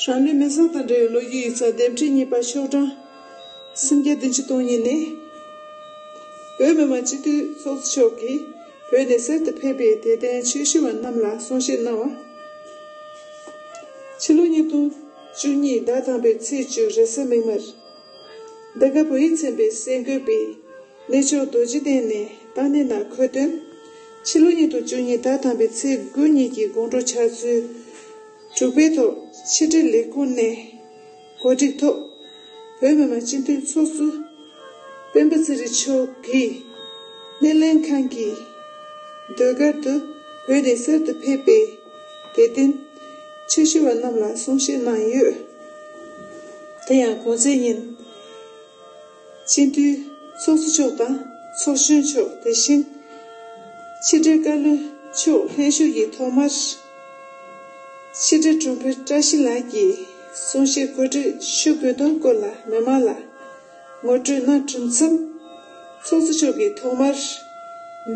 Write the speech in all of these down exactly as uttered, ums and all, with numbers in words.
རང་ལུས་མེར་སྲེག་དང་འབྲེལ་བའི་ལོ་རྒྱུས་ཡིག་ཚགས་ལྡེབ་ཕྲེང་གཉིས་པ་ཤོག་གྲངས་སུམ་བརྒྱ་བདུན་ཅུ་དོན་གཉིས་ནས། བོད་མི་མང་སྤྱི་འཐུས་ཚོགས་གཙོ་མཆོག་གིས་བོད་ནས་གསར་དུ་ཕེབས་པའི་དད་ལྡན་ཆོས་ཞུ་བ་རྣམས་ལ་གསུང་བཤད་གནང་བ། ཕྱི་ལོ་ཉིས་སྟོང་བཅུ་གཉིས་ཟླ་དང་པོའི་ཚེས་བཅུ་རེས་གཟའ་མིག་དམར། འདི་ག་བོད་ཡིག་ཚན་པའི་གསར་འགོད་པས་གནས་མཆོག་རྡོ་རྗེ་གདན་ནས་བཏང་གནས་ནང་འཁོད་དོན། ཕྱི་ལོ་ཉིས་སྟོང་བཅུ་གཉིས་ཟླ་དང་པོའི་ཚེས་དགུ་ཉིན་གྱི་དགོང་དྲོ་ཕྱག་ཚོད་དྲུག་པའི་ཐོག་ཕྱི་དྲིལ་ལས་ཁུངས་ནས་གོ་སྒྲིག་ཐོག་བོད་མི་མང་སྤྱི་འཐུས་ཚོགས་གཙོ་སྤེན་པ་ཚེ་རིང་མཆོག་གིས་སྣེ་ལེན་ཁང་གི་ཟློས་གར་དུ་བོད་ནས་གསར་དུ་ཕེབས་པའི་དད་ལྡན་ཆོས་ཞུ་བ་རྣམས་ལ་གསུང་བཤད་གནང་ཡོད། དེ་ཡང་གོང་ཚེས་ཉིན། སྤྱི་འཐུས་ཚོགས་གཙོ་མཆོག་དང་ཚོགས་གཞོན་མཆོག་དེ་བཞིན་ཕྱི་དྲིལ་བཀའ་བློན་མཆོག་ལྷན་ཞུགས་ཀྱིས་ཐོག་མར་ཕྱི་དྲིལ་དྲུང་འཕར་བཀྲ་ཤིས་ལགས་ཀྱིས་གསུང་བཤད་གོ་སྒྲིག་ཞུ་དགོས་དོན་སྐོར་ལ་མི་མང་ལ་ངོ་སྤྲོད་གནང་གྲུབ་མཚམས། ཚོགས་གཙོ་མཆོག་གིས་ཐོག་མར་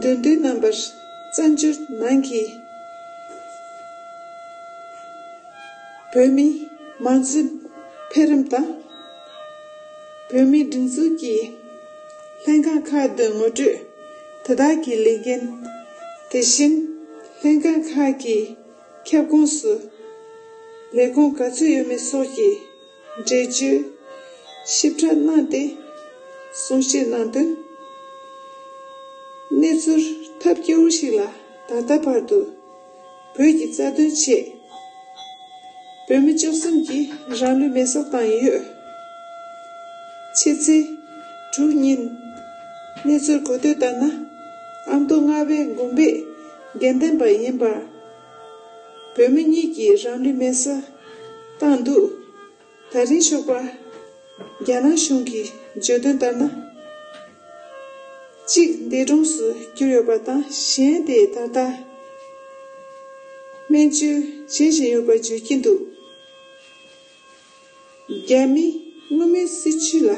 འདོན་འདོན་རྣམ་པར་བཙན་བྱོལ་ནང་གི་བོད་མིའི་མང་གཙོའི་འཕེལ་རིམ་དང་། བོད་མིའི་སྒྲིག་འཛུགས་ཀྱི་ལྷན་ཁང་ཁག་ཏུ་ངོ་སྤྲོད། དེ་དག་གི་ལས་འགན། དེ་བཞིན་ལྷན་ཁང་ཁག་གི་ཁྱབ་ཁོངས་སུ་ལས་ཁུངས་ག་ཚོད་ཡོད་མེད་སོགས་ཀྱི་འགྲེལ་བརྗོད་ཞིབ་ཕྲ་གནང་སྟེ་གསུང་བཤད་གནང་དོན། གནས་ཚུལ་ཐབས་སྐྱོ་བོ་ཞིག་ལ་ད་ལྟ་བར་དུ་བོད་ཀྱི་རྩ་དོན་ཆེད་བོད་མི་བཅུ་གསུམ་གྱིས་རང་ལུས་མེར་སྲེག་བཏང་ཡོད། ཕྱི་ཚེས་དྲུག་ཉིན་གནས་ཚུལ་གོ་ཐོས་ལྟར་ན། ཨ་མདོ་རྔ་བའི་དགོན་པའི་དགེ་འདུན་པ་ཡིན་པ་བོད་མི་གཉིས་ཀྱིས་རང་ལུས་མེར་སྲེག་བཏང་འདུག་ད་རིང་ཞོགས་པ་རྒྱ་ནག་གཞུང་གིས་བརྗོད་དོན་ལྟར་ན། གཅིག་འདས་གྲོངས་སུ་གྱུར་ཡོད་པ་དང་གཞན་དེ་ད་ལྟ་སྨན་བཅོས་བྱེད་བཞིན་ཡོད་པ་བརྗོད་ཀྱི་འདུག་རྒྱ་མིས་སྔོན་མའི་སྲིད་བྱུས་ལ་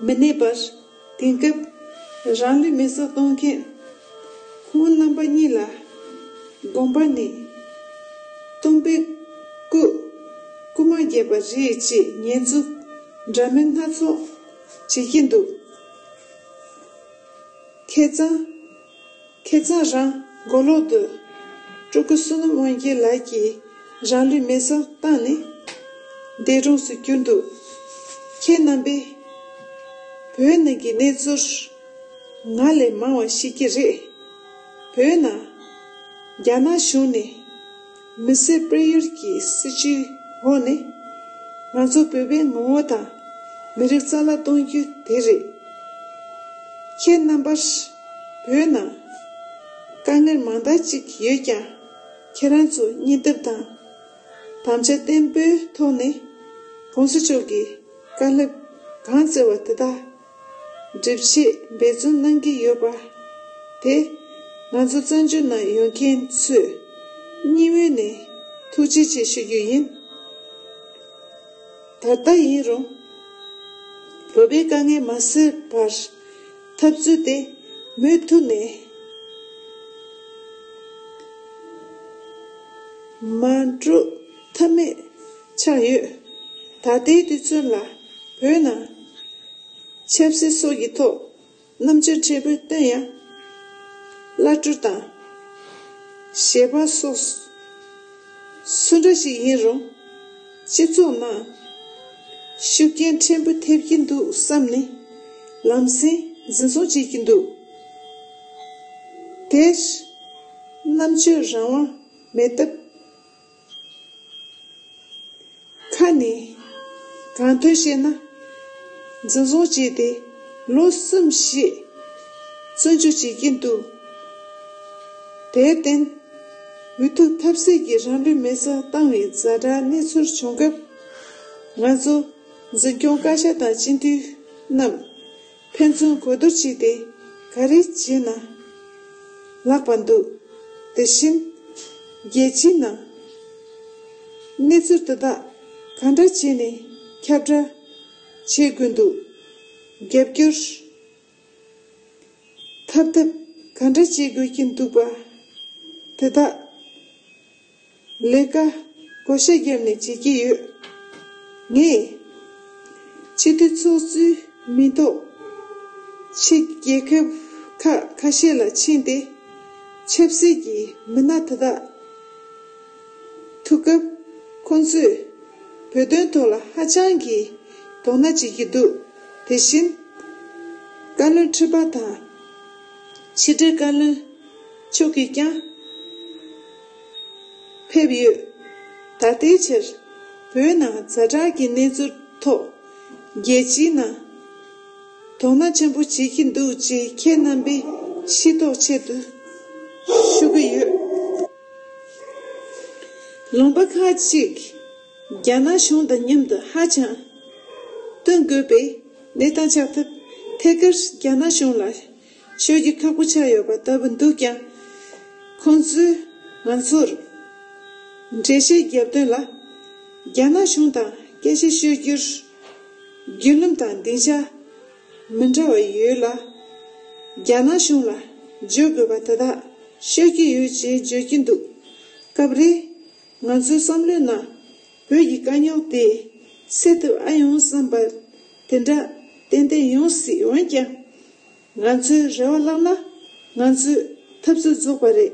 མི་གནས་པར། དེང་སྐབས་རང་ལུས་མེར་སྲེག་གཏོང་མཁན་ཁོང་རྣམ་པ་གཉིས་ལ་དགོངས་པ་ནི་སྟོན་པའི་སྐུ་སྐུ་མ་བརྒྱབ་པ་རེད་ཅེས་ཉེས་འཛུགས་འདྲ་མིན་སྣ་ཚོགས་བྱེད་ཀྱིན་འདུག་ཁ་སང་ཁ་སང་རང་མགོ་ལོག་ཏུ་སྤྲུལ་སྐུ་བསོད་ནམས་དབང་རྒྱལ་ལགས་ཀྱིས་རང་ལུས་མེར་སྲེག་བཏང་ནས་འདས་གྲོངས་སུ་གྱུར་འདུག་ཁྱེད་རྣམ་པས་བོད་ནང་གི་གནས་ཚུལ་ང་ལས་མང་བ་ཤེས་ཀྱི་རེད། བོད་ནང་རྒྱ་ནག་གཞུང་ནས་མི་སེར་སྤེལ་ཡུལ་གྱི་སྲིད་བྱུས་འོག་ནས་ང་ཚོ་བོད་པའི་ངོ་བོ་དང་མི་རིགས་རྩ་བརླག་གཏོང་རྒྱུ་དེ་རེད། ཁྱེད་རྣམ་པར་བོད་ནང་དཀའ་ངལ་མང་དག་ཅིག་ཡོད་ཀྱང་། ཁྱེད་རང་ཚོ་སྙིང་སྟོབས་དང་དམ་བཅའ་བརྟན་པོའི་ཐོག་ནས་༸གོང་ས་མཆོག་གི་བཀའ་སློབ་གང་བསྩལ་བ་དེ་དག་སྒྲུབ་ཆེད་འབད་བརྩོན་གནང་གི་ཡོད་པ་དེ། ང་ཚོ་བཙན་བྱོལ་ནང་ཡོད་མཁན་ཚོས་སྙིང་དབུས་ནས་ཐུགས་རྗེ་ཆེ་ཞུ་རྒྱུ་ཡིན། ད་ལྟ་ཡིན་རུང་བོད་པའི་དཀའ་ངལ་མ་སེལ་བར་འཐབ་རྩོད་དེ་མུ་མཐུད་ནས་མ་འགྲུབ་ཐབས་མེད་ཆགས་ཡོད། ད་ལྟའི་དུས་ཚོད་ལ་བོད་ནང་ཆབ་སྲིད་སོགས་ཀྱི་ཐོག་རྣམ་དཔྱོད་ཕྲན་བུ་བཏོན་ཡང་། བླ་སྤྲུལ་དང་གཞས་པ་སོགས་སུ་འདྲ་ཞིག་ཡིན་རུང་། སྤྱི་ཚོགས་ནང་ཤུགས་རྐྱེན་ཕྲན་བུ་ཐེབས་ཀྱི་འདུག་བསམ་ནས་ལམ་སེང་འཛིན་བཟུང་བྱེད་ཀྱི་འདུག་དེར་རྣམ་དཔྱོད་རང་དབང་མེད་སྟབས། ཁ་ནས་གང་ཐོས་བཤད་ན་འཛིན་བཟུང་བྱས་ཏེ་ལོ་གསུམ་ཞིག་བཙོན་འཇུག་བྱེད་ཀྱིན་འདུག་དེར་བརྟེན་འུ་ཐུག་ཐབས་ཟད་ཀྱིས་རང་ལུས་མེར་སྲེག་བཏང་བའི་ཛ་དྲག་གནས་ཚུལ་བྱུང་སྐབས། ང་ཚོ་འཛིན་སྐྱོང་བཀའ་ཤག་དང་སྤྱི་འཐུས་རྣམས་ཕན་ཚུན་གོ་བསྡུར་བྱས་ཏེ་ག་རེ་བྱས་ན་ལྷག་པ་འདུག་དེ་བཞིན་རྒྱལ་སྤྱིའི་ནང་གནས་ཚུལ་དེ་དག་ག་འདྲ་བྱས་ནས་ཁྱབ་བསྒྲགས་བྱེད་དགོས་འདུག་རྒྱབ་སྐྱོར་ཐབས་ཐབས་ག་འདྲ་བྱེད་དགོས་ཀྱི་འདུག་པ་དེ་དག་ལས་ཀ་ བགོ་བཤའ་བརྒྱབ་ནས་བྱེད་ཀྱི་ཡོད། ངས་སྤྱི་འཐུས་ཚོགས་གཙོས་མི་ཐོག་ཕྱི་རྒྱལ་ཁབ་ཁག་ཁ་ཤས་ལ་ཕྱིན་ཏེ། ཆབ་སྲིད་ཀྱི་མི་སྣ་དེ་དག་ཐུག་སྐབས། ཁོང་ཚོས་བོད་དོན་ཐོག་ལ་ཧ་ཅང་གི་དོ་སྣང་བྱེད་ཀྱི་འདུག་དེ་བཞིན་བཀའ་བློན་ཁྲི་པ་དང་ཕྱི་དྲིལ་བཀའ་བློན་མཆོག་གིས་ཀྱང་ཕེབས་ཡོད། ད་ལྟའི་ཆར་བོད་ནང་ཛ་དྲག་གི་གནས་ཚུལ་ཐོག་རྒྱལ་སྤྱིའི་ནང་དོ་སྣང་ཆེན་པོ་བྱེད་ཀྱི་འདུག་ཅེས་ཁྱེད་རྣམ་པའི་ཤེས་རྟོགས་ཆེད་དུ་ཞུ་གི་ཡོད། ལུང་པ་ཁག་ཅིག་རྒྱ་ནག་གཞུང་དང་མཉམ་དུ་ཧ་ཅང་བསྟུན་དགོས་པའི་གནས་སྟངས་ཆགས་ཐབས་ཐད་ཀར་རྒྱ་ནག་གཞུང་ལ་ཤོད་རྒྱུ་ཁག་པོ་ཆགས་ཡོད་པ་ལྟ་བུ་འདུག་ཀྱང་། ཁོང་ཚོས་ང་ཚོར་འགྲེལ་བཤད་བརྒྱབ་དོན་ལ། རྒྱ་ནག་གཞུང་དང་སྐད་ཆ་ཤོད་རྒྱུར་བརྒྱུད་ལམ་དང་སྡིངས་ཆ་མི་འདྲ་བ་ཡོད་ལ། རྒྱ་ནག་གཞུང་ལ་བརྗོད་དགོས་པ་དེ་དག་ཤོད་ཀྱི་ཡོད་ཅེས་བརྗོད་ཀྱི་འདུག་སྐབས་རེ་ང་ཚོའི་བསམ་བློའི་ནང་བོད་ཀྱི་དཀའ་རྙོག་དེ་སེལ་ཐུབ་ཨ་ཡོང་བསམ་པ་དེ་འདྲ་ཏན་ཏན་ཡོང་སྲིད། འོན་ཀྱང་། ང་ཚོའི་རེ་བ་བརླག་ན་ང་ཚོས་འཐབ་རྩོད་རྫོགས་པ་རེད།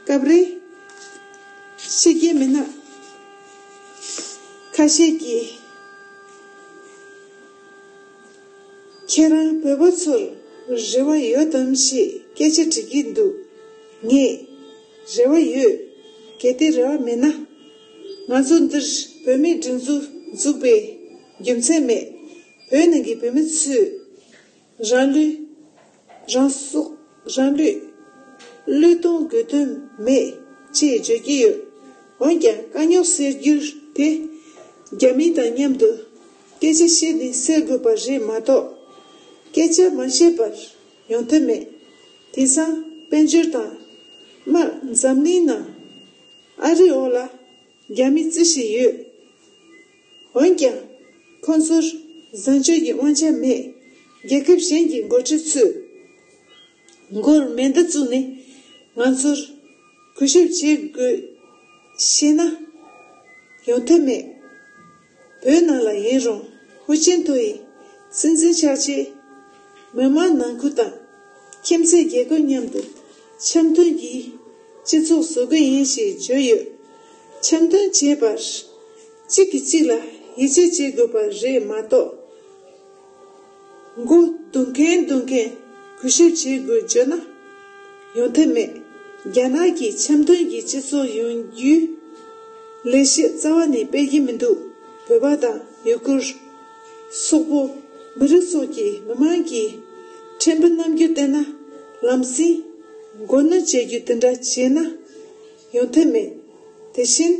སྐབས་རེ་ཕྱི་རྒྱལ་མི་སྣ་ཁ་ཤས་ཀྱིས་ཁྱེད་རང་བོད་པ་ཚོར་རེ་བ་ཡོད་དམ་ཞེས་སྐད་ཆ་དྲི་གི་འདུག་ངས་རེ་བ་ཡོད། གལ་ཏེ་རེ་བ་མེད་ན། ང་ཚོ་འདིར་བོད་མིའི་སྒྲིག་འཛུགས་འཛུགས་པའི་རྒྱུ་མཚན་མེད། བོད་ནང་གི་བོད་མི་ཚོས་རང་ལུས་རང་སྲོག་རང་ལུས་བློས་གཏོང་དགོས་དོན་མེད་ཅེས་བརྗོད་ཀྱི་ཡོད། འོན་ཀྱང་དཀའ་རྙོག་སེལ་རྒྱུ་དེ་རྒྱ་མི་དང་མཉམ་དུ་སྐད་ཆ་བཤད་ནས་སེལ་དགོས་པ་རེད་མ་གཏོགས། སྐད་ཆ་མ་བཤད་པར་ཡོང་ཐབས་མེད། དེང་སང་དཔལ་འབྱོར་དང་དམག་འཛམ་གླིང་ནང་ཨ་རིའི་འོག་ལ་རྒྱ་མི་རྩི་བཞིན་ཡོད། འོན་ཀྱང་ཁོང་ཚོར་བཟང་སྤྱོད་ཀྱི་དབང་ཆ་མེད། རྒྱལ་ཁབ་གཞན་གྱི་འགོ་ཁྲིད་ཚོས་མགོར་མེ་མདའ་བཙུགས་ནས་ང་ཚོར་གུས་ཞབས་བྱེད་དགོས་ཞེ་ན་ཡོང་ཐབས་མེད། བོད་ནང་ལ་ཡིན་རུང་ཧུའུ་ཅིན་ཐོ་ཡི་སྲིད་འཛིན་ཆགས་རྗེས་མི་དམངས་ནང་ཁུལ་དང་། ཁྱིམ་མཚེས་རྒྱལ་ཁབ་མཉམ་དུ་འཆམ་མཐུན་གྱི་སྤྱི་ཚོགས་བཟོ་གི་ཡིན་ཞེས་བརྗོད་ཡོད། འཆམ་མཐུན་བྱེད་པར་གཅིག་གིས་གཅིག་ལ་ཡིད་ཆེས་བྱེད་དགོས་པ་རེད་མ་གཏོགས། མགོ་རྡུང་མཁན་རྡུང་མཁན་གུས་ཞབས་བྱེད་དགོས་བརྗོད་ན་ཡོང་ཐབས་མེད། རྒྱ་ནག་གིས་འཆམ་མཐུན་གྱི་སྤྱི་ཚོགས་ཡོང་རྒྱུའི་ལས་གཞི་རྩ་བ་ནས་སྤེལ་གྱི་མི་འདུག་བོད་པ་དང་ཡུ་གུར། སོག་པོ། མི་རིགས་སོགས་ཀྱི་མི་མང་གི་ཕྲན་བུ་རྣམ་འགྱུར་བལྟས་ན་ལམ་སེང་མགོ་གནོན་བྱེད་རྒྱུ་དེ་འདྲ་བྱས་ན་ཡོང་ཐབས་མེད། དེ་བཞིན་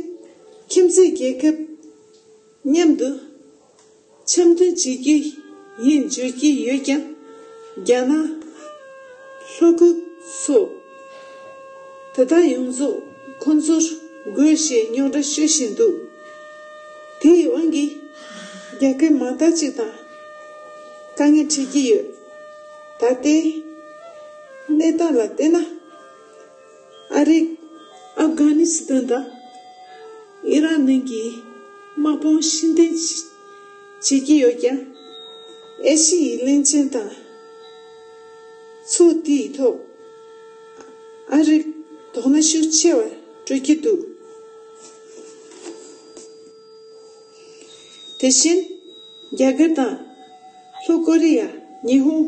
ཁྱིམ་མཚེས་རྒྱལ་ཁབ་མཉམ་དུ་འཆམ་མཐུན་བྱེད་རྒྱུ་ཡིན་བརྗོད་ཀྱི་ཡོད་ཀྱང་། རྒྱ་ནག་ལྷོ་ཁུལ་སོགས་དེ་དག་ཡོངས་རྫོགས་ཁོང་ཚོར་དགོས་ཞེས་རྙོག་དྲ་ཤོད་བཞིན་འདུག་དེའི་དབང་གིས་རྒྱལ་ཁབ་མང་དག་ཅིག་དང་དཀའ་ངལ་འཕྲད་ཀྱི་ཡོད། ད་ལྟའི་གནས་སྟངས་ལ་བལྟས་ན། ཨ་རིས་ཨབ་གྷ་ནི་སི་ཐན་དང་ཨི་རག་ནང་གི་དམག་དཔུང་ཕྱིར་འཐེན་བྱེད་ཀྱི་ཡོད་ཀྱང་། ཨེ་ཤི་ཡའི་གླིང་ཆེན་དང་ཚོགས་དེའི་ཐོག་ཨ་རིས་དོ་སྣང་ཤུགས་ཆེ་བ་སྤྲོད་ཀྱི་འདུག་དེ་བཞིན་རྒྱ་གར་དང་ལྷོ་ཀོ་རི་ཡ། ཉི་ཧོང་།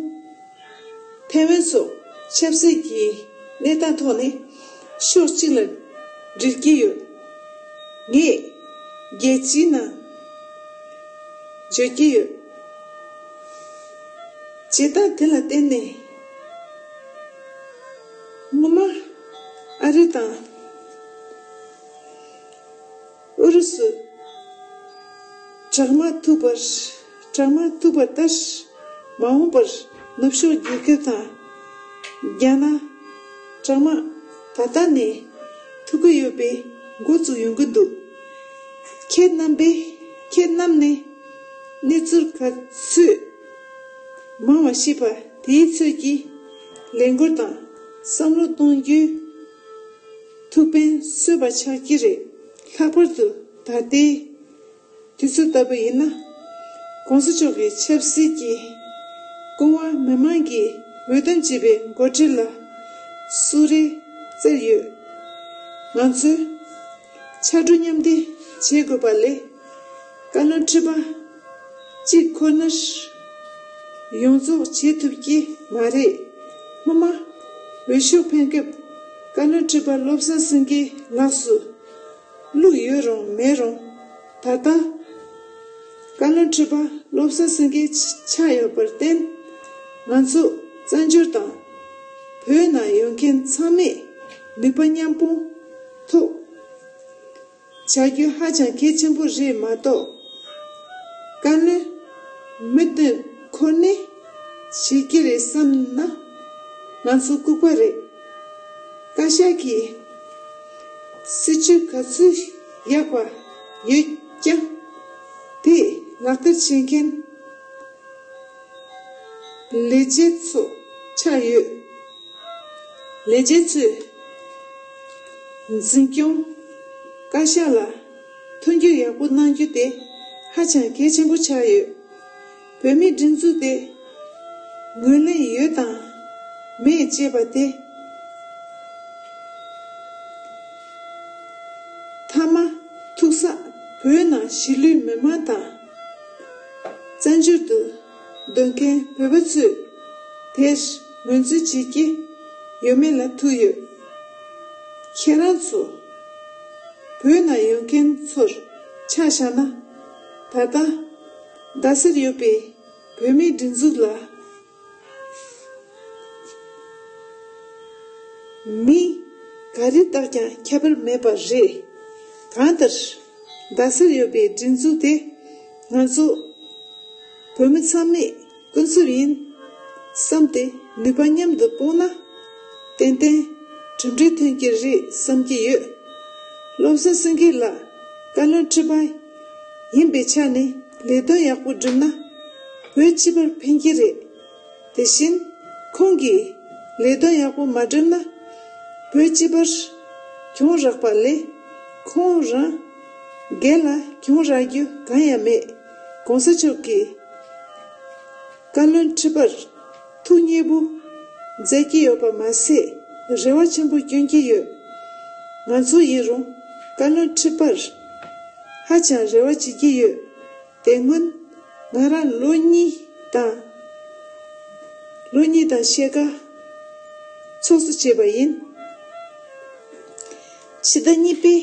ཐའེ་ཝན་སོགས་ཆབ་སྲིད་ཀྱི་གནས་སྟངས་ཐོག་ནས་ཕྱོགས་གཅིག་ལ་སྒྲིལ་གྱི་ཡོད། ངས་རྒྱལ་སྤྱིའི་ནང་བརྗོད་ཀྱི་ཡོད། བྱེད་སྟངས་དེ་ལ་བརྟེན་ནས་སྔོན་མ་ཨ་རི་དང་ཨུ་རུ་སུ་དྲག་དམག་ཐུག་པར་དྲག་དམག་ཐུག་པ་ལྟར་མ་འོངས་པར་ནུབ་ཕྱོགས་རྒྱལ་ཁབ་དང་རྒྱ་ནག་དྲག་དམག་ད་ལྟ་ནས་ཐུག་གི་ཡོད་པའི་འགོ་བཙུགས་ཡོང་གི་འདུག་ཁྱེད་རྣམ་པས་ཁྱེད་རྣམས་ནས་གནས་ཚུལ་ག་ཚོད་མང་བ་ཤེས་པ་དེའི་ཚོད་ཀྱིས་ལས་འགུལ་དང་བསམ་བློ་གཏོང་རྒྱུའི་ཐུགས་ཕན་གསོས་པ་ཆགས་ཀྱི་རེད། ལྷག་པར་དུ་ ད་ལྟའི་དུས་ཚོད་ལྟ་བུ་ཡིན་ན། ༸གོང་ས་མཆོག་གི་ཆབ་སྲིད་ཀྱི་སྐུ་དབང་མི་མང་གིས་འོས་འདེམས་བྱས་པའི་འགོ་ཁྲིད་ལ་སུ་རེད་བཙལ་ཡོད། ང་ཚོས་ཕྱར་གྲུ་མཉམ་འདེགས་བྱེད་དགོས་པ་ལས། བཀའ་བློན་ཁྲི་པ་གཅིག་ཁོ་ནར་ཡོངས་རྫོགས་བྱེད་ཐུབ་ཀྱི་མ་རེད། སྔོན་མ་འོས་ཤོག་འཕེན་སྐབས་བཀའ་བློན་ཁྲི་པ་བློ་བཟང་སེང་གེའི་ལག་སུ་བླུགས་ཡོད་རུང་མེད་རུང་། ད་ལྟ་བཀའ་བློན་ཁྲི་པ་བློ་བཟང་སེང་གེ་ཆགས་ཡོད་པར་བརྟེན། ང་ཚོ་བཙན་བྱོལ་དང་བོད་ནང་ཡོད་མཁན་ཚང་མས་ནུས་པ་མཉམ་སྤུངས་ཐོག་བྱ་རྒྱུ་ཧ་ཅང་གལ་ཆེན་པོ་རེད་མ་གཏོགས། བཀའ་བློན་མི་བདུན་འཁོར་ནས་བྱེད་ཀྱི་རེད་བསམ་ན་ང་ཚོ་ལྐུགས་པ་རེད། བཀའ་ཤག་གིས་སྲིད་བྱུས་ག་ཚོད་ཡག་པ་ཡོད་ཀྱང་། དེ་ལག་བསྟར་བྱེད་མཁན་ལས་བྱེད་ཚོ་ཆགས་ཡོད། ལས་བྱེད་ཚོས་འཛིན་སྐྱོང་བཀའ་ཤག་ལ་མཐུན་འགྱུར་ཡག་པོ་གནང་རྒྱུ་དེ་ཧ་ཅང་གལ་ཆེན་པོ་ཆགས་ཡོད། བོད་མིའི་སྒྲིག་འཛུགས་དེ་ངོས་ལེན་ཡོད་དང་མེད་ཅེས་པ་དེ། མཐའ་མ་ཐུག་ས་བོད་ནང་གཞིས་ལུས་མི་མང་དང་། བཙན་བྱོལ་དུ་སྡོད་མཁན་བོད་པ་ཚོས་དེར་ངོས་འཛིན་བྱེད་ཀྱི་ཡོད་མེད་ལ་ཐུག་ཡོད། ཁྱེད་རང་ཚོ་བོད་ནང་ཡོད་མཁན་ཚོར་ཆ་བཞག་ན། ད་ལྟ་རྡ་སར་ཡོད་པའི་བོད་མིའི་སྒྲིག་འཛུགས་ལ་མི་ག་རེ་བཏགས་ཀྱང་ཁྱད་པར་མེད་པ་རེད། གང་ལྟར་རྡ་སར་ཡོད་པའི་སྒྲིག་འཛུགས་དེ་ང་ཚོ་བོད་མི་ཚང་མས་ཀུན་སྤྱོད་ཡིན་བསམ་སྟེ་ནུས་པ་མཉམ་དུ་སྤུངས་ན་ཏན་ཏན་གྲུབ་འབྲས་ཐོན་གྱི་རེད་བསམ་གྱི་ཡོད། བློ་བཟང་སེང་གེ་ལགས་བཀའ་བློན་ཁྲི་པ་ཡིན་པའི་ཆ་ནས་ལས་དོན་ཡག་པོ་བསྒྲུབས་ན་བོད་སྤྱི་པར་ཕན་གྱི་རེད། དེ་བཞིན་ཁོང་གིས་ལས་དོན་ཡག་པོ་མ་བསྒྲུབས་ན་བོད་སྤྱི་པར་གྱོང་རག་པ་ལས་ཁོང་རང་སྒེར་ལ་གྱོང་རག་རྒྱུ་གང་ཡང་མེད། ༸གོང་ས་མཆོག་གིས་བཀའ་བློན་ཁྲི་པར་ཐུགས་མཉེས་པོ་མཛད་ཀྱི་ཡོད་པ་མ་ཟད། རེ་བ་ཆེན་པོ་བསྐྱོན་གྱི་ཡོད། ང་ཚོ་ཡིན་རུང་བཀའ་བློན་ཁྲི་པར་ཧ་ཅང་རེ་བ་བྱེད་ཀྱི་ཡོད། དེ་སྔོན་ང་རང་ལོ་གཉིས་དང་། ལོ་གཉིས་དང་ཕྱེད་ཀ་ཚོགས་གཙོ་བྱས་པ་ཡིན། ཕྱི་ཟླ་གཉིས་པའི་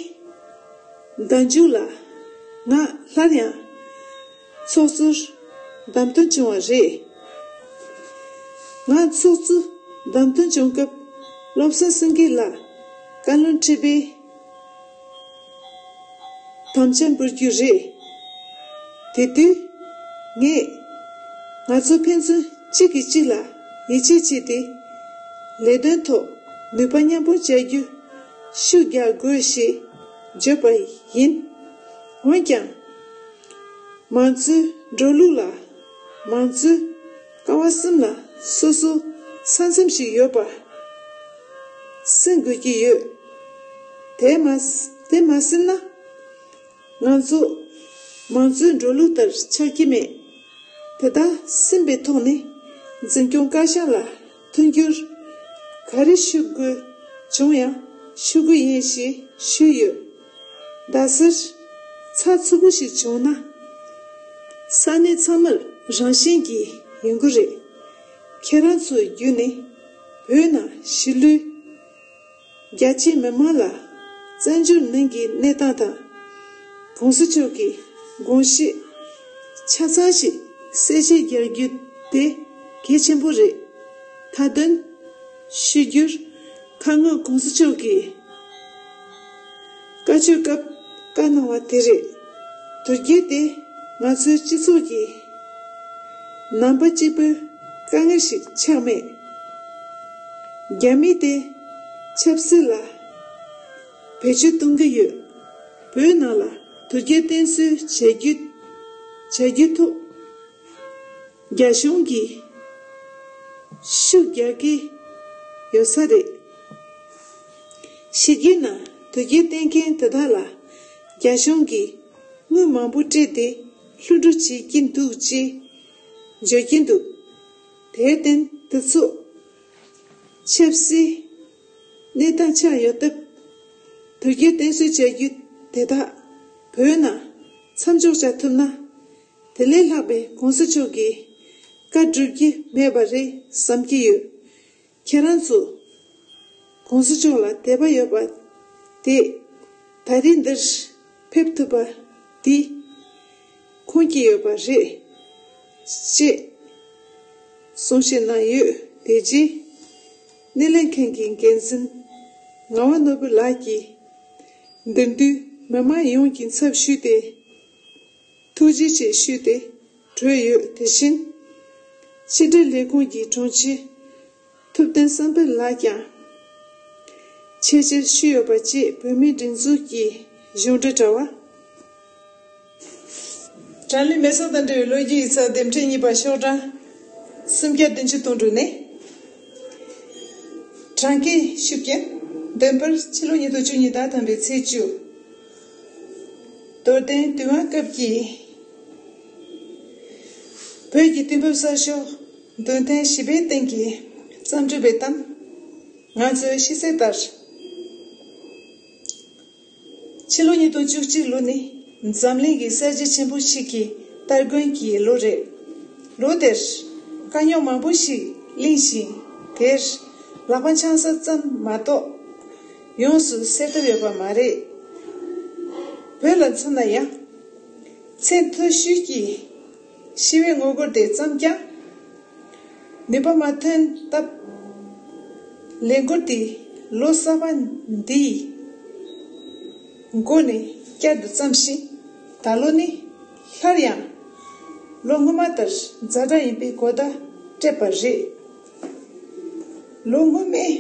ཟླ་མཇུག་ལ་ང་སླར་ཡང་ཚོགས་གཙོར་བདམས་ཐོན་བྱུང་བ་རེད། ང་ཚོགས་གཙོ་བདམས་ཐོན་བྱུང་སྐབས་བློ་བཟང་སེང་གེ་ལགས་བཀའ་བློན་ཁྲི་པའི་དམ་བཅའ་འབུལ་རྒྱུ་རེད། དེ་དུས་ངས་ང་ཚོ་ཕན་ཚུན་གཅིག་གིས་གཅིག་ལ་ཡིད་ཆེས་བྱས་ཏེ་ལས་དོན་ཐོག་ནུས་པ་མཉམ་སྤུངས་བྱ་རྒྱུ་ཤུགས་རྒྱག་དགོས་ཞེས་བརྗོད་པ་ཡིན། འོན་ཀྱང་། མང་གཙོའི་འགྲོ་ལུགས་ལ་མང་གཙོའི་ཀ་བ་གསུམ་ལ་སོ་སོ་ས་མཚམས་ཤིག་ཡོད་པ་ཟིན་དགོས་ཀྱི་ཡོད། དེ་མ་དེ་མ་ཟིན་ན་ང་ཚོ་མང་གཙོའི་འགྲོ་ལུགས་ལྟར་ཆགས་ཀྱི་མེད། དེ་དག་ཟིན་པའི་ཐོག་ནས་འཛིན་སྐྱོང་བཀའ་ཤག་ལ་མཐུན་འགྱུར་ག་རེ་ཞུ་དགོས་བྱུང་ཡང་ཞུ་གི་ཡིན་ཞེས་ཞུས་ཡོད། རྡ་སར་ཚགས་ཚུད་པོ་ཞིག་བྱུང་ན། ས་གནས་ཚང་མར་རང་བཞིན་གྱིས་ཡོང་གི་རེད། ཁྱེད་རང་ཚོའི་བརྒྱུད་ནས་བོད་ནང་གཞིས་ལུས་རྒྱ་ཆེའི་མི་མང་ལ་བཙན་བྱོལ་ནང་གི་གནས་སྟངས་དང་། ༸གོང་ས་མཆོག་གི་དགོངས་གཞི་ཆ་ཚང་ཞིག་གསལ་བཤད་རྒྱག་རྒྱུ་དེ་གལ་ཆེན་པོ་རེད། མཐའ་དོན་ཞུ་རྒྱུར་ཁ་སྔོན་༸གོང་ས་མཆོག་གིས་བཀའ་ཆོས་སྐབས་བཀའ་གནང་བ་དེ་རེད། དོལ་རྒྱལ་དེ་ང་ཚོའི་སྤྱི་ཚོགས་ཀྱི་ནང་པ་གཅིག་པུའི་དཀའ་ངལ་ཞིག་ཆགས་མེད། རྒྱ་མི་དེ་ཆབ་སྲིད་ལ་བེད་སྤྱོད་གཏོང་གི་ཡོད། བོད་ནང་ལ་དོལ་རྒྱལ་བསྟེན་གསོལ་བྱ་རྒྱུ་བྱ་རྒྱུའི་ཐོག་རྒྱ་གཞུང་གིས་ཤུགས་རྒྱག་གི་ཡོད་ས་རེད། ཕྱི་རྒྱལ་ནང་དོལ་རྒྱལ་བསྟེན་མཁན་དེ་དག་ལ་ རྒྱ་གཞུང་གིས་དངུལ་མང་པོ་སྤྲད་དེ་བསླུ་བྲིད་བྱེད་ཀྱིན་འདུག་ཅེས་བརྗོད་ཀྱིན་འདུག་དེར་བརྟེན་དུས་ཚོད། ཆབ་སྲིད་གནས་སྟངས་ཆགས་ཡོད་སྟབས། དོལ་རྒྱལ་བསྟེན་གསོལ་བྱ་རྒྱུ་དེ་དག་བོད་ནང་མཚམས་འཇོག་བྱ་ཐུབ་ན། དེ་ལས་ལྷག་པའི་གོང་ས་མཆོག་གི་བཀའ་སྒྲུབ་ཀྱི་མེད་པ་རེད་བསམ་གྱི་ཡོད། ཁྱེད་རང་ཚོ་གོང་ས་མཆོག་ལ་དད་པ་ཡོད་པ་དེ་ད་རིང་འདིར་ཕེབས་ཐུབ་པ་འདི་ཁོང་གིས་ཡོད་པ་རེད་ཅེས་གསུང་བཤད་གནང་ཡོད། དེ་རྗེས་སྣེ་ལེན་མཁན་གྱི་འགན་འཛིན་ངག་དབང་ནོར་བུ་ལགས་ཀྱིས་འདིར་འདུས་མི་མང་ཡོངས་ཀྱི་ཚབ་ཞུས་ཏེ། ཐུགས་རྗེ་ཆེ་ཞུས་ཏེ་གྲོལ་ཡོད། དེ་བཞིན་ཕྱི་དྲིལ་ལས་ཁུངས་ཀྱི་དྲུང་ཆེ་ཐུབ་བསྟན་བསམ་འཕེལ་ལགས་ཀྱང་ཆེད་བཅར་ཞུས་ཡོད་པ་བཅས་བོད་མིའི་སྒྲིག་འཛུགས་ཀྱི་གཞུང་འབྲེལ་དྲ་བ། དྲང་གླིང་མེ་སོར་དང་འབྲེལ་བའི་ལོ་རྒྱུས་ཡིག་ཚགས་དེབ་ཕྲེང་གཉིས་པ་ཤོག་གྲངས་སུམ་བརྒྱ་བདུན་ཅུ་དོན་དྲུག་ནས། དྲང་རྒན་ཤུགས་རྒྱན། འདོན་པར་ཕྱི་ལོ་ཉིས་སྟོང་བཅུ་གཉིས་ཟླ་དང་པོའི་ཚེས་བཅུ། རྡོར་གདན་དུས་དབང་སྐབས་ཀྱི་བོད་ཀྱི་དུས་བབ་གསར་ཤོག་འདོན་ཐེངས་བཞི་པའི་སྟེང་གི་བརྩམས་སྒྲུང་པའི་གཏམ། ང་ཚོའི་ཤེས་ཚད་ལྟར། ཕྱི་ལོ་ཉིས་སྟོང་བཅུ་གཅིག་ལོ་ནི་འཛམ་གླིང་གི་གསར་བརྗེ་ཆེན་པོ་ཞིག་གི་སྟ་གོན་གྱི་ལོ་རེད། ལོ་དེར་དཀའ་རྙོག་མང་པོ་ཞིག་གླེང་ཞིང་། དེར་ལག་པ་འཆང་ས་ཙམ་མ་གཏོགས་ཡོངས་སུ་སེལ་ཐབས་ཡོད་པ་མ་རེད། བོད་ལ་མཚོན་ན་ཡང་། ཚད་མཐོ་ཤོས་ཀྱི་ཞི་བའི་ངོ་རྒོལ་དེ་བརྩམས་ཀྱང་། ནུས་པ་མ་ཐོན་སྟབས། ལས་འགུལ་དེ་ལོ་གསར་པ་འདིའི་འགོ་ནས་བསྐྱར་དུ་བརྩམས་ཤིང་། ད་ལོ་ནི་སླར་ཡང་ལོ་སྔོན་མ་ལྟར་ཛ་དྲག་ཡིན་པའི་གོ་བརྡ་སྤྲད་པ་རེད། ལོ་སྔོན་མའི།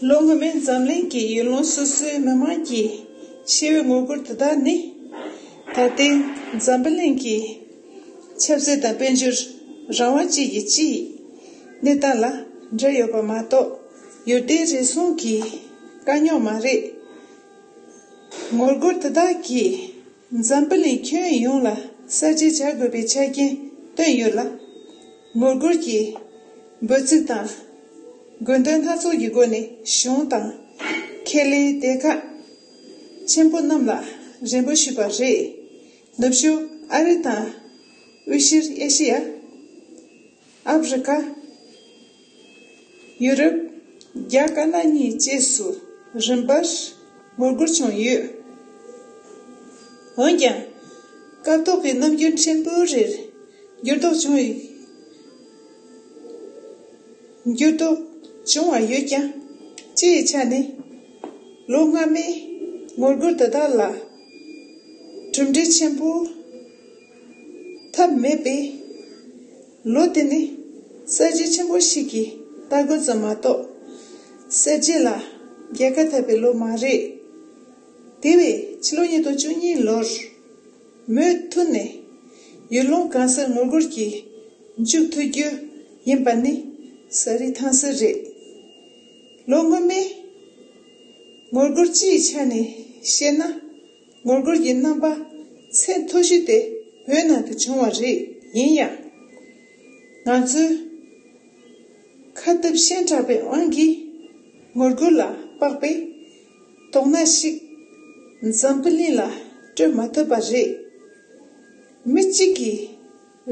ལོ་སྔོན་མའི་འཛམ་གླིང་གི་ཡུལ་ལུང་སོ་སོའི་མི་མང་གི་ཞི་བའི་ངོ་རྒོལ་དེ་དག་ནི། ད་ལྟའི་འཛམ་བུ་གླིང་གི་ཆབ་སྲིད་དང་དཔལ་འབྱོར་རང་དབང་བཅས་ཀྱི་སྤྱིའི་གནས་སྟངས་ལ་འབྲེལ་ཡོད་པ་མ་གཏོགས། ཡུལ་སྡེའི་རེ་ཟུང་གི་དཀའ་རྙོག་མ་རེད། ངོ་རྒོལ་དེ་དག་གིས། འཛམ་བུ་གླིང་ཁྱོན་ཡོངས་ལ་གསར་བརྗེ་བྱ་དགོས་པའི་ཆ་རྐྱེན་བཏོན་ཡོད་ལ། ངོ་རྒོལ་གྱི་འབོད་ཚིག་དང་། དགོས་འདུན་སྣ་ཚོགས་ཀྱི་སྒོ་ནས་གཞུང་དང་། ཁེ་ལས་སྡེ་ཁག་ཆེན་པོ་རྣམས་ལ་རེ་འབོད་ཞུས་པ་རེད། ནུབ་ཕྱོགས་ཨ་རི་དང་། དབུས་ཤར་ཨེ་ཤི་ཡ། ཨབ་རི་ཀ། ཡུ་རོབ། རྒྱ་དཀར་ནག་གཉིས་བཅས་སུ་རིམ་པར་ངོ་རྒོལ་བྱུང་ཡོད། འོན་ཀྱང་། སྐབས་ཐོག་གི་ནམ་རྒྱུན་ཕྲན་བུ་རེར་འགྱུར་ལྡོག་བྱུང་ཡོད། འགྱུར་ལྡོག་བྱུང་བ་ཡོད་ཀྱང་། སྤྱི་ཡི་ཆ་ནས་ལོ་སྔ་མའི་ངོ་རྒོལ་དེ་དག་ལ་གྲུབ་འབྲས་ཆེན་པོ་ཐོབ་མེད་པས། ལོ་དེ་ནི་གསར་བརྗེ་ཆེན་པོ་ཞིག་གི་སྟ་གོན་ཙམ་མ་གཏོགས། གསར་བརྗེ་ལ་རྒྱལ་ཁ་ཐོབ་པའི་ལོ་མ་རེད། དེ་བས་ཕྱི་ལོ་ཉིས་སྟོང་བཅུ་གཉིས་ལོར་མུ་མཐུད་ནས་ཡུལ་ལུང་གང་སར་ངོ་རྒོལ་གྱིས་མཇུག་མཐུད་རྒྱུ་ཡིན་པ་ནི་གསལ་རི་ཐང་གསལ་རེད། ལོ་སྔོན་མའི་ངོ་རྒོལ་སྤྱིའི་ཆ་ནས་བཤད་ན། ངོ་རྒོལ་གྱི་རྣམ་པ་ཚད་མཐོ་ཤོས་དེ་བོད་ནང་དུ་བྱུང་བ་རེད། ཡིན་ཡང་། ང་ཚོའི་ཁ་ཐུབ་ཤན་དྲག་པའི་དབང་གིས་ངོ་རྒོལ་ལ་དཔག་པའི་དོགས་སྣང་ཞིག་འཛམ་བུ་གླིང་ལ་སྤྲོད་མ་ཐུབ་པ་རེད། མི་གཅིག་གིས་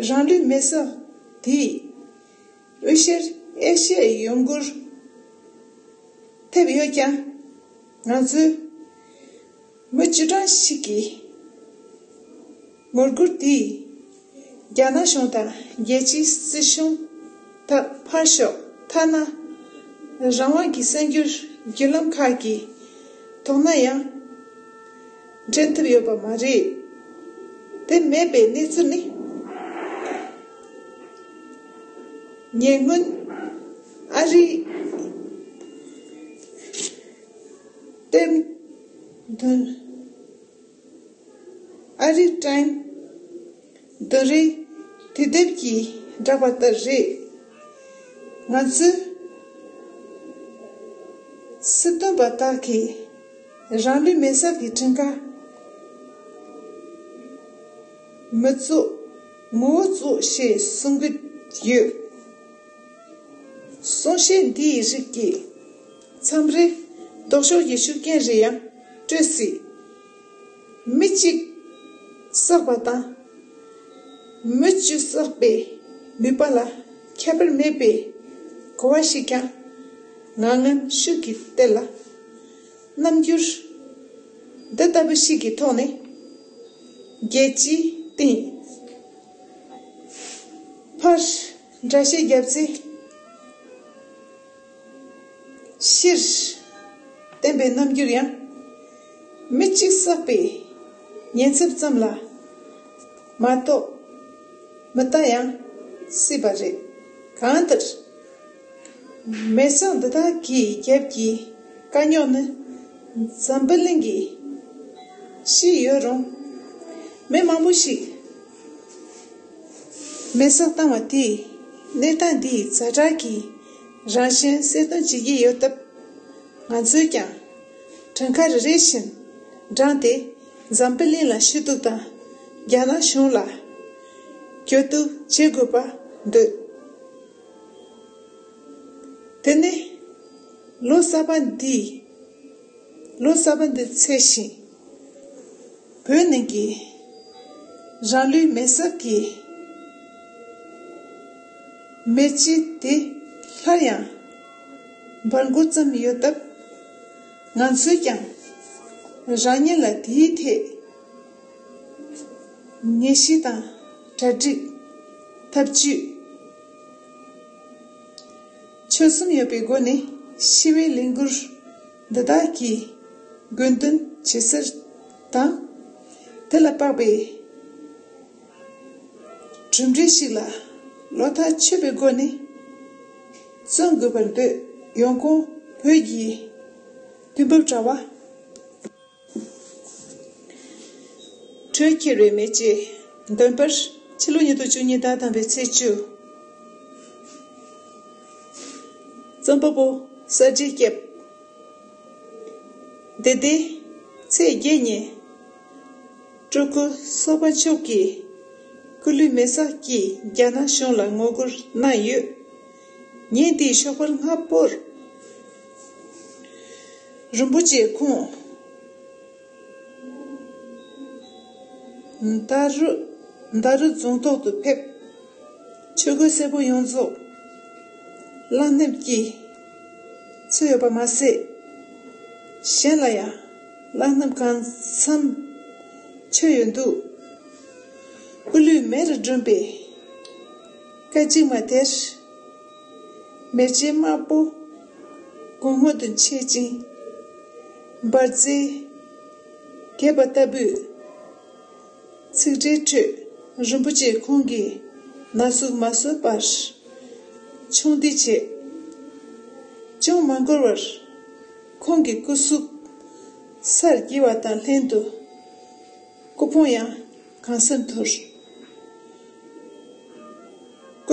རང་ལུས་མེ་སྲེག་དེས་དབུས་ཤར་ཨེ་ཤི་ཡའི་ཡུལ་སྐོར་ཐེབས་ཡོད་ཀྱང་། ང་ཚོའི་མི་བཅུ་གྲངས་ཤིག་གིས་ངོ་རྒོལ་དེས་རྒྱ་ནག་གཞུང་དང་རྒྱལ་སྤྱིའི་སྲིད་གཞུང་དག་ཕར་ཞོག་ཐ་ན་རང་དབང་གི་གསར་འགྱུར་བརྒྱུད་ལམ་ཁག་གི་ཐོག་ན་ཡང་འདྲེན་ཐུབ་ཡོད་པ་མ་རེད། དེ་མེད་པའི་གནས་ཚུལ་ནི། ཉེ་སྔོན་ཨ་རིའི་ཊེམ་ཨ་རིའི་ཊེམ་བསྡུ་རིས་དུས་དེབ་ཀྱིས་བསྒྲགས་པ་ལྟར་རེད། ང་ཚོའི་སྲིད་དོན་པ་དག་གིས་ རང་ལུས་མེ་སྲེག་གི་ཁྲིམས་ཁང་མི་གཙོ་ངོ་བོ་གཙོ་ཞེས་གསུང་གི་ཡོད། གསུང་བཤད་འདིའི་རིགས་ཀྱིས་མཚམས་རེ་ལྡོག་ཕྱོགས་ཀྱི་ཤུགས་རྐྱེན་རེ་ཡང་སྤྲོད་སྲིད། མི་གཅིག་བསགས་པ་དང་། མི་བཅུ་བསགས་པའི་ནུས་པ་ལ་ཁྱད་པར་མེད་པའི་གོ་བ་ཞིག་ཀྱང་ངང་ངམ་ཤུགས་ཀྱིས་སྟེར་ལ། རྣམ་འགྱུར་འདི་ལྟ་བུ་ཞིག་གི་ཐོག་ནས་རྒྱལ་སྤྱིའི་སྟེང་ཕར་འགྲེལ་བཤད་བརྒྱབ་ཚེ། ཕྱིར་བསྟན་པའི་རྣམ་འགྱུར་ཡང་མི་གཅིག་བསགས་པའི་ཉེན་ཚབས་ཙམ་ལ་མ་གཏོགས་མི་ལྟ་ཡང་སྲིད་པ་རེད། གང་ལྟར་མེ་སྲེག་འདི་དག་གི་རྒྱབ་ཀྱི་དཀའ་རྙོག་ནི་འཛམ་བུ་གླིང་གི་ཤེས་ཡོད་རུང་། མི་མང་པོ་ཞིག་མེ་སྲེག་བཏང་བ་དེས་གནས་སྟངས་འདིའི་ཛ་དྲག་གི་རང་བཞིན་གསལ་སྟོན་བྱེད་ཀྱི་ཡོད་སྟབས། ང་ཚོས་ཀྱང་གྲངས་ཀ་རེ་རེ་བཞིན་བགྲངས་ཏེ་འཛམ་བུ་གླིང་ལ་ཞུ་གཏུག་དང་རྒྱ་ནག་གཞུང་ལ་གྱོད་གཏུག་བྱེད་དགོས་པ་འདོད། དེ་ནས་ལོ་གསར་པ་འདི། ལོ་གསར་པ་འདི་ཚེས་བཞིན། བོད་ནང་གི་རང་ལུས་མེ་སྲེག་གི་མེ་ལྕེ་དེ་སླར་ཡང་འབར་འགོ་བརྩམས་ཡོད་སྟབས། ང་ཚོས་ཀྱང་རང་ཉིད་ལ་དེའི་ཐད་ངེས་ཤེས་དང་གྲ་སྒྲིག་ཐབས་ཇུས། ཆོད་སེམས་ཡོད་པའི་སྒོ་ནས་ཞི་བའི་ལས་འགུལ་འདི་དག་གི་དགོས་འདུན་ཇི་ལྟར་དང་། དེ་ལ་དཔག་པའི་གྲུབ་འབྲས་ཤིག་ལ་བློ་ཐག་ཆོད་པའི་སྒོ་ནས་བརྩོན་དགོས་པར་འདོད། ཡོང་ཁུངས་བོད་ཀྱི་དུས་བབ་དྲ་བ། དྲོད་འཁྱེར་བའི་མེ་ལྕེ། འདོན་པར་ཕྱི་ལོ་ཉིས་སྟོང་བཅུ་གཉིས་ཟླ་དང་པོའི་ཚེས་བཅུ། རྩོམ་པ་པོ་ས་འབྲས་སྐྱབས། འདི་ཟླའི་ཚེས་བརྒྱད་ཉིན། སྤྲུལ་སྐུ་སོག་པ་མཆོག་གིས་སྐུ་ལུས་མེ་སྲེག་གིས་རྒྱ་ནག་གཞུང་ལ་ངོ་རྒོལ་གནང་ཡོད། ཉིན་དེའི་ཞོགས་པར་སྔ་པོར་རིན་པོ་ཆེ་ཁོང་། མདའ་རུ། མདའ་རུ་རྫོང་ཐོག་ཏུ་ཕེབས། ཆོས་གོས་སེར་པོ་ཡོངས་རྫོགས་བླངས་ནེམ་གྱིས་ཚུད་ཡོད་པ་མ་ཟད། གཞན་ལ་ཡང་བླངས་ནེམ་གང་འཚམ་མཆོད་ཡོད་འདུག་སྐུ་ལུས་མེ་རུ་སྒྲོན་པའི་སྐད་ཅིག་མ་དེར། མེ་ལྕེ་དམར་པོ་གོང་མོ་དུ་མཆེད་ཅིང་། འབར་རྫས་གས་པ་ལྟ་བུའི་ཚིག་འབྲུའི་ཁྲོད་རིན་པོ་ཆེ་ཁོང་གི་ན་ཟུག་མ་བཟོད་པར་མཆོང་ལྡིང་བྱས། ཅུང་མ་འགོར་བར་ཁོང་གི་སྐུ་གཟུགས་སར་འགྱེལ་བ་དང་ལྷན་དུ་སྐུ་ཕུང་ཡང་གང་སར་འཐོར། སྐུ་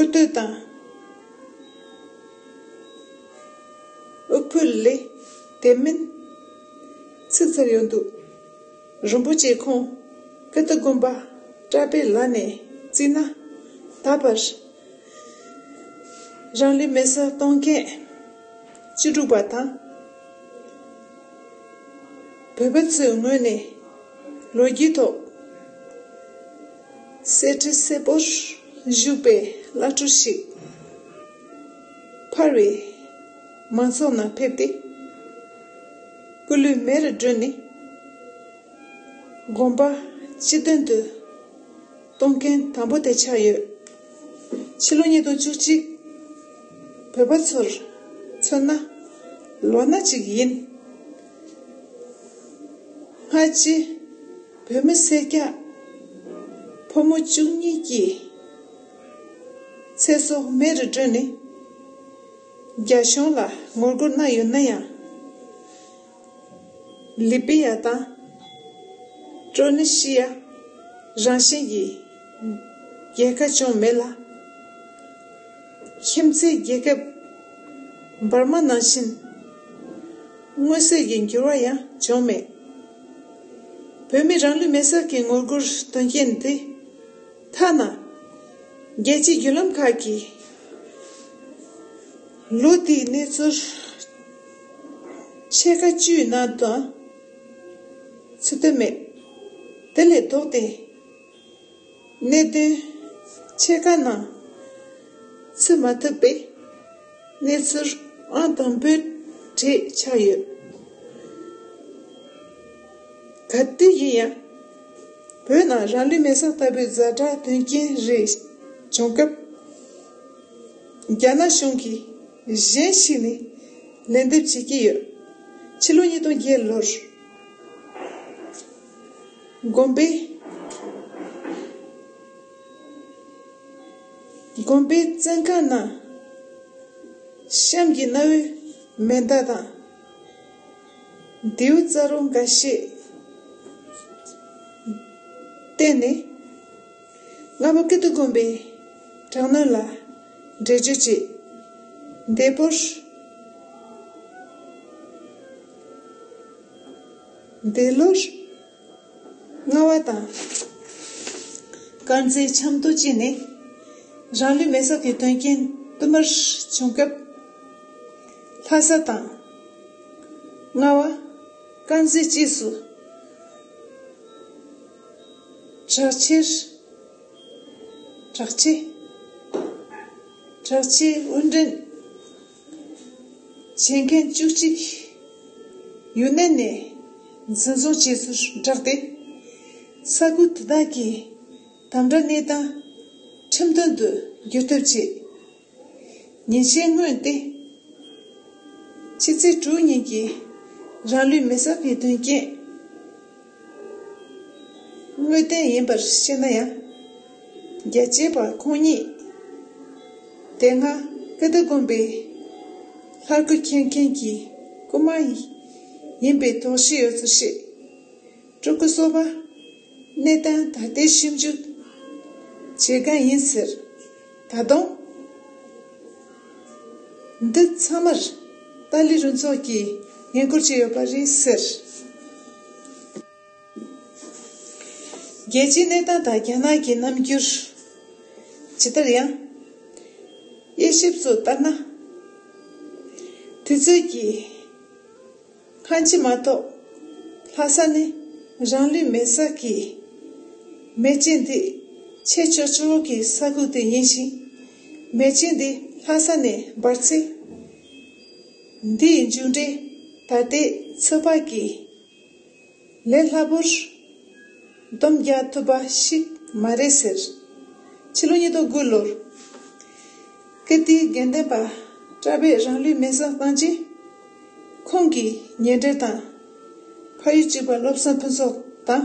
སྟོད་དང་དབུ་ཕུད་ལས་དེ་མིན་ཚིག་ཚར་ཡོད་འདུག་རིན་པོ་ཆེ་ཁོང་ཀིརྟི་དགོན་པ་གྲྭ་པའི་ལག་ནས་བརྩིས་ན། ད་བར་རང་ལུས་མེ་སྲེག་གཏོང་མཁན་བཅུ་དྲུག་པ་དང་། བོད་པ་ཚོའི་ངོས་ནས་ལོ་རྒྱུས་ཐོག་གསེར་ཁྲི་སེར་པོར་བཞུགས་པའི་བླ་སྤྲུལ་ཞིག་ཕར་བའི་མང་ཚོགས་ནང་ཕེབས་ཏེ། སྐུ་ལུས་མེ་རུ་སྒྲོན་ནས་དགོངས་པ་སྤྱི་དོན་དུ་གཏོང་མཁན་དང་པོ་དེ་ཆགས་ཡོད། ཕྱི་ལོ་ཉིས་སྟོང་བཅུ་གཅིག་བོད་པ་ཚོར་མཚོན་ན་ལོ་ན་གཅིག་ཡིན། སྔ་ཕྱི་བོད་མི་སེར་སྐྱ་ཕོ་མོ་བཅུ་གཉིས་ཀྱིས་ཚེ་སྲོག་མེ་རུ་སྒྲོན་ནས་རྒྱ་གཞུང་ལ་ངོ་རྒོལ་གནང་ཡོད་ན་ཡང་། ལི་པི་ཡ་དང་ཀྲོ་ནི་ཤི་ཡ་རང་བཞིན་གྱི་རྒྱལ་ཁ་བྱུང་མེད་ལ། ཁྱིམ་མཚེས་རྒྱལ་ཁབ་འབར་མ་ནང་བཞིན་ མངོན་གསལ་གྱི་འགྱུར་བ་ཡང་བྱུང་མེད། བོད་མི་རང་ལུས་མེར་སྲེག་གི་ངོ་རྒོལ་དོན་རྐྱེན་འདི། ཐ་ན། རྒྱལ་སྤྱིའི་བརྒྱུད་ལམ་ཁག་གིས། ལོ་དེའི་གནས་ཚུལ་ཕྱེད་ཀ་བཅུའི་ནང་དུའང་ཚུད་དོན་མེད། དེ་ལས་ལྡོག་སྟེ། གནད་དོན་ཕྱེད་ཀ་ནང་ཚུད་མ་ཐུབ་པའི་གནས་ཚུལ་ཨང་དང་པོའི་གྲས་ཆགས་ཡོད། ག་དུས་ཡིན་ཡང་། བོད་ནང་རང་ལུས་མེར་སྲེག་ལྟ་བུའི་ཛ་དྲག་དོན་རྐྱེན་རེ་བྱུང་སྐབས། རྒྱ་ནག་གཞུང་གིས་གཞན་ཞིག་ནས་ལན་འདེབས་བྱེད་ཀྱི་ཡོད། ཕྱི་ལོ་ཉིས་སྟོང་བརྒྱད་ལོར། དགོན་པའི། དགོན་པའི་བཙོན་ཁང་ནང་གཤམ་གྱི་གནའ་བོའི་མེ་མདའ་དང་། མདེའུ་རྩ་རོ་འགའ་ཤས་བསྟན་ནས། རྔ་པ་ཀིརྟི་དགོན་པའི་དྲག་གནོན་ལ་འགྲེལ་བརྗོད་བྱས། འདས་པོར། འདས་ལོར། རྔ་བ་དང་། དཀར་མཛེས་ཆབ་མདོ་བཅས་ནས། རང་ལུས་མེར་སྲེག་གི་དོན་རྐྱེན་དུ་མར་བྱུང་སྐབས། ལྷ་ས་དང་། རྔ་བ། དཀར་མཛེས་བཅས་སུ། དྲག་ཆེར། དྲག་ཆེ། དྲག་ཆེ་དབོར་འདྲེན་བྱེད་མཁན་བཅུ་གཅིག་ཡུན་ནན་ནས་འཛིན་བཟུང་བྱས་ཚུལ་བསྒྲགས་ཏེ། ས་ཁུལ་དེ་དག་གི་དམ་དྲག་གནས་སྟངས་ཁྲིམས་མཐུན་དུ་འགྱུར་ཐབས་བྱས། ཉིན་ཤས་སྔོན་ཏེ། ཕྱི་ཚེས་དྲུག་ཉིན་གྱི་རང་ལུས་མེར་སྲེག་གི་དོན་རྐྱེན་དངོས་བདེན་ཡིན་པར་བཤད་ན་ཡང་། རྒྱལ་གཅེས་པ་ཁོང་ཉིད་དེ་སྔ་ཀིརྟི་དགོན་པའི་ལྷ་སྐུ་འཁྱེར་མཁན་གྱི་སྐུ་མ་ཡིན་པའི་དོགས་གཞི་ཡོད་ཚུལ་བཤད། སྤྲུལ་སྐུ་སོགས་པ་གནས་སྟངས་ད་ལྟའི་ཞིབ་འཇུག་བྱེད་མཁན་ཡིན་ཟེར། ད་དུང་། འདི་ཚང་མར་ཏཱ་ལའི་རུ་ཚོགས་ཀྱིས་ངན་སྐུལ་བྱས་ཡོད་པ་རེད་ཟེར། རྒྱལ་སྤྱིའི་གནས་སྟངས་དང་རྒྱ་ནག་གི་རྣམ་འགྱུར་ཇི་ལྟར་ཡང་དབྱེ་ཞིབ་སུ་ལྟར་ན། དུས་ཚོད་ཀྱི་སྔ་ཕྱི་མ་གཏོགས། ལྷ་ས་ནི་རང་ལུས་མེར་སྲེག་གི་མེ་ལྕེ་འདི་ཆེས་ཆེ་ཤོས་ཀྱི་ས་ཁུལ་དེ་ཡིན་ཞིང་། མེ་ལྕེ་འདི་ལྷ་ས་ནས་འབར་ཚེ། འདིའི་མཇུག་འབྲས་ད་ལྟའི་ཚོད་དཔག་གིས་ལས་སླ་པོར་སྡོམ་རྒྱག་ཐུབ་པ་ཞིག་མ་རེད་ཟེར། ཕྱི་ལོ་ཉིས་སྟོང་དགུ་ལོར། ཀིརྟིའི་དགེ་འདུན་པ་གྲྭ་པས་རང་ལུས་མེར་སྲེག་བཏང་རྗེས། ཁོང་གི་ཉེ་འབྲེལ་དང་། ཕ་ཡུལ་གཅིག་པ་བློ་བཟང་ཕུན་ཚོགས་དང་།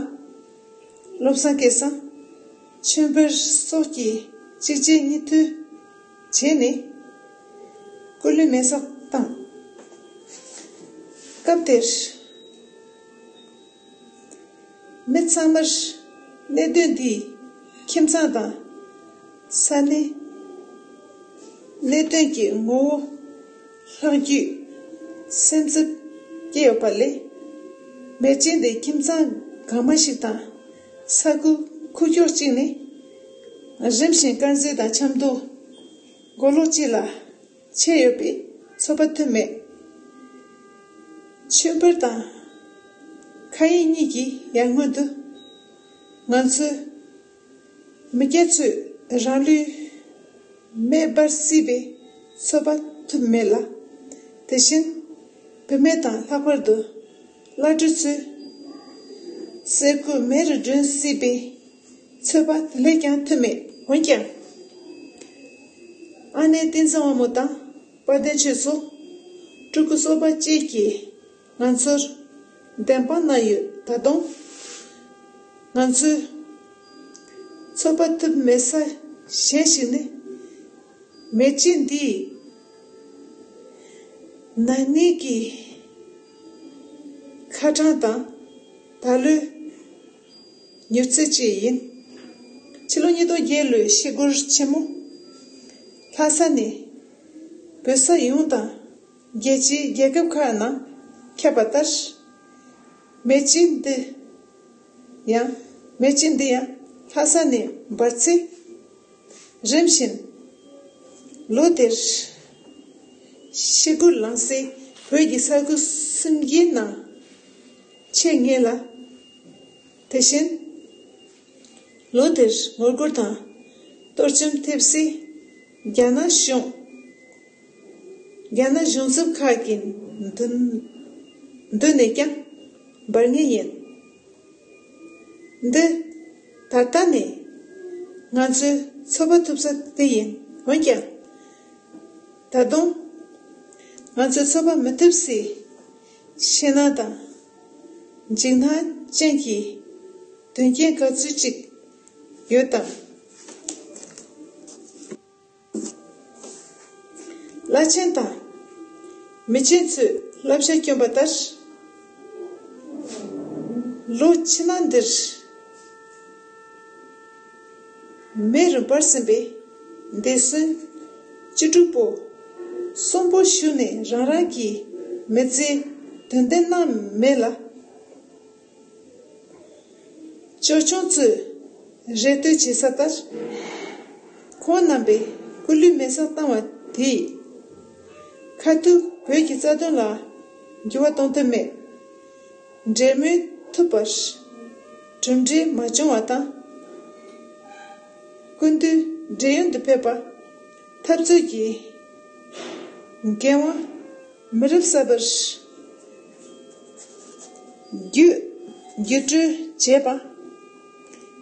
བློ་བཟང་སྐལ་བཟང་། མཆོད་འབུལ་སོགས་ཀྱི་གཅིག་རྗེས་གཉིས་མཐུད་བྱས་ནས། སྐུ་ལུས་མེར་སྲེག་བཏང་། སྐབས་དེར། མི་ཚང་མར་གནད་དོན་འདིས་ཁྱིམ་ཚང་དང་ས་གནས། གནད་དོན་གྱི་ངོ་བོ་ལྷག་རྒྱུའི་སེམས་འཚབ་སྐྱེས་ཡོད་པ་ལས། མེ་ལྕེ་འདི་ཁྱིམ་ཚང་གང་མང་ཞིག་དང་ས་ཁུལ་ཁུག་ཀྱོག་ཅིག་ནས་རིམ་བཞིན་དཀར་མཛེས་དང་ཆབ་མདོ་མགོ་ལོག་བཅས་ལ་མཆེད་ཡོད་པའི་ཚོད་དཔག་ཐུབ་མེད། མཆོད་འབུལ་དང་མཁའ་དབྱིངས་གཉིས་ཀྱི་ཡར་སྔོན་དུ། ང་ཚོས་མི་སྐྱ་ཚོས་རང་ལུས་མེ་འབར་སྲིད་པའི་ཚོད་དཔག་ཐུབ་མེད་ལ། དེ་བཞིན་བུད་མེད་དང་ལྷག་པར་དུ་བླ་སྤྲུལ་ཚོས་ཟས་གོས་མེ་རུ་སྒྲོན་སྲིད་པའི་ཚོད་དཔག་དེ་ལས་ཀྱང་ཐུབ་མེད། འོན་ཀྱང་། ཨ་ནེ་བསྟན་འཛིན་དབང་མོ་དང་དཔལ་ལྡན་ཆོས་སོགས་སྤྲུལ་སྐུ་སོགས་པ་བཅས་ཀྱིས། ང་ཚོར་བདེན་དཔང་གནང་ཡོད། ད་དུང་ང་ཚོས་ཚོད་དཔག་ཐུབ་མེད་ས་གཞན་ཞིག་ནི། མེ་ལྕེ་འདིའི་ན་ནིང་གི་ཁ་གྲངས་དང་ད་ལོའི་མྱུར་ཚད་བཅས་ཡིན། ཕྱི་ལོ་ཉིས་སྟོང་བརྒྱད་ལོའི་ཤི་སྒོར་ཆེན་མོ་ལྷ་ས་ནས་བོད་ས་ཡོངས་དང་། རྒྱལ་སྤྱིའི་རྒྱལ་ཁབ་ཁག་ནང་ ཁྱབ་པ་ལྟར། མེ་ལྕེ་འདི་ཡང་མེ་ལྕེ་འདི་ཡང་ལྷ་ས་ནས་འབར་ཚེ། རིམ་བཞིན་ལོ་དེར་ཤི་རྒོལ་ལངས་སའི་བོད་ཀྱི་ས་ཁུལ་སུམ་བརྒྱའི་ནང་ཆེད་ངེས་ལ། དེ་བཞིན་ལོ་དེར་ངོ་རྒོལ་དང་གཏོར་བཅོམ་ཐེབས་སའི་རྒྱ་ནག་གཞུང་རྒྱ་ནག་གཞུང་ཚབ་ཁག་གི་མདུན་མདུན་ནས་ཀྱང་འབར་ངེས་ཡིན། འདི་ད་ལྟ་ནས་ང་ཚོའི་ཚོད་དཔག་ཐུབ་ས་དེ་ཡིན། འོན་ཀྱང་། ད་དུང་ང་ཚོས་ཚོད་དཔག་མི་ཐུབ་སའི་ཞེད་སྣང་དང་འཇིགས་སྣང་ཅན་གྱི་དོན་རྐྱེན་ག་ཚོད་ཅིག་ཡོད་དམ། བླ་ཆེན་དང་མི་ཆེན་ཚོས་བསླབ་བྱ་བསྐྱོན་པ་ལྟར། ལོ་ཕྱི་ནང་འདིར་མེ་རུ་འབར་ཟིན་པའི་འདས་གསོན་བཅུ་དྲུག་པོ་གསོན་པོ་བཞུགས་ནས་རང་རང་གི་མི་ཚེའི་དོན་དེ་གནང་མེད་ལ། ཅོལ་ཆུང་ཚོས་རེ་ལྟོས་བྱེད་ས་ལྟར། ཁོང་རྣམ་པས་སྐུ་ལུས་མེ་སྲེག་བཏང་བ་དེས་ཁ་ཐུག་བོད་ཀྱི་རྩ་དོན་ལ་འགྱུར་བ་གཏོང་ཐུབ་མེད། འབྲེལ་མོལ་ཐུབ་པར་གྲུབ་འབྲས་མ་བྱུང་བ་དང་། སྐུ་མདུན་བགྲེས་ཡོལ་དུ་ཕེབས་པ་འཐབ་རྩོད་ཀྱི་འགན་དབང་མི་རབས་གསར་པར་བརྒྱུད་བརྒྱུད་སྤྲོད་བྱས་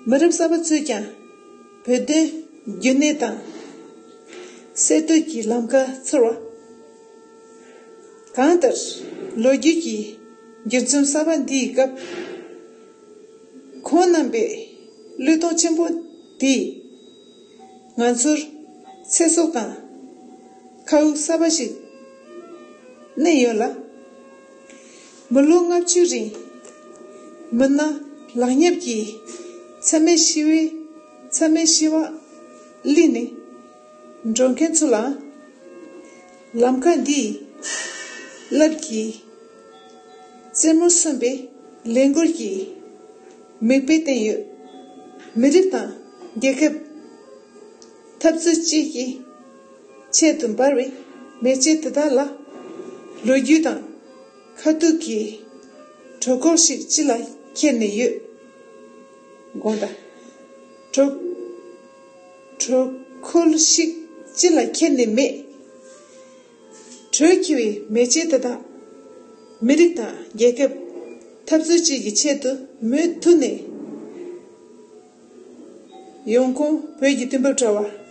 པ། མི་རབས་གསར་པ་ཚོས་ཀྱང་བོད་དོན་རྒྱུན་གནས་དང་གསར་གཏོད་ཀྱི་ལམ་ཁ་འཚོལ་བ། གང་ལྟར་ལོ་རྒྱུས་ཀྱི་འགྱུར་མཚམས་གསར་པ་འདིའི་སྐབས། ཁོང་རྣམ་པའི་བློས་གཏོང་ཆེན་པོ་དེས་ང་ཚོར་ཚེ་སྲོག་དང་མཁའ་དབུགས་གསར་པ་ཞིག་བསྣན་ཡོད་ལ། མི་ལོ་ལྔ་བཅུའི་རིང་མི་སྣ་ལག་ཉེས་ཀྱི་མཚམས་མེད་ཞི་བའི་མཚམས་མེད་ཞི་བ་བསླད་ནས། འགྲོ་མཁན་ཚོ་ལ་ལམ་ཁ་འདིའི་རླབས་ཀྱི་རྩེ་མོར་སོན་པའི་ལས་འགུལ་གྱི་མིག་དཔེ་བསྟན་ཡོད། མི་རིགས་དང་རྒྱལ་ཁབ་འཐབ་རྩོད་ཅིག་གི་ཆེད་དུ་འབར་བའི་མེ་ལྕེ་དེ་དག་ལ་ལོ་རྒྱུས་དང་ཁ་ཐུག་གི་གྲོས་འགོ་ཞིག་ཅི་ལ་འཁྱེར་ནས་ཡོད། དགོངས་དག་གྲོས་གྲོས་འགོ་ཞིག་ཅི་ལ་འཁྱེར་ནས་མེད། དྲོད་འཁྱིལ་བའི་མེ་ལྕེ་དེ་དག་མི་རིགས་དང་རྒྱལ་ཁབ་འཐབ་རྩོད་བཅས་ཀྱི་ཆེད་དུ་མུ་མཐུད་ནས་ཡོང་ཁུངས་བོད་ཀྱི་དུས་བབ་དྲ་བ།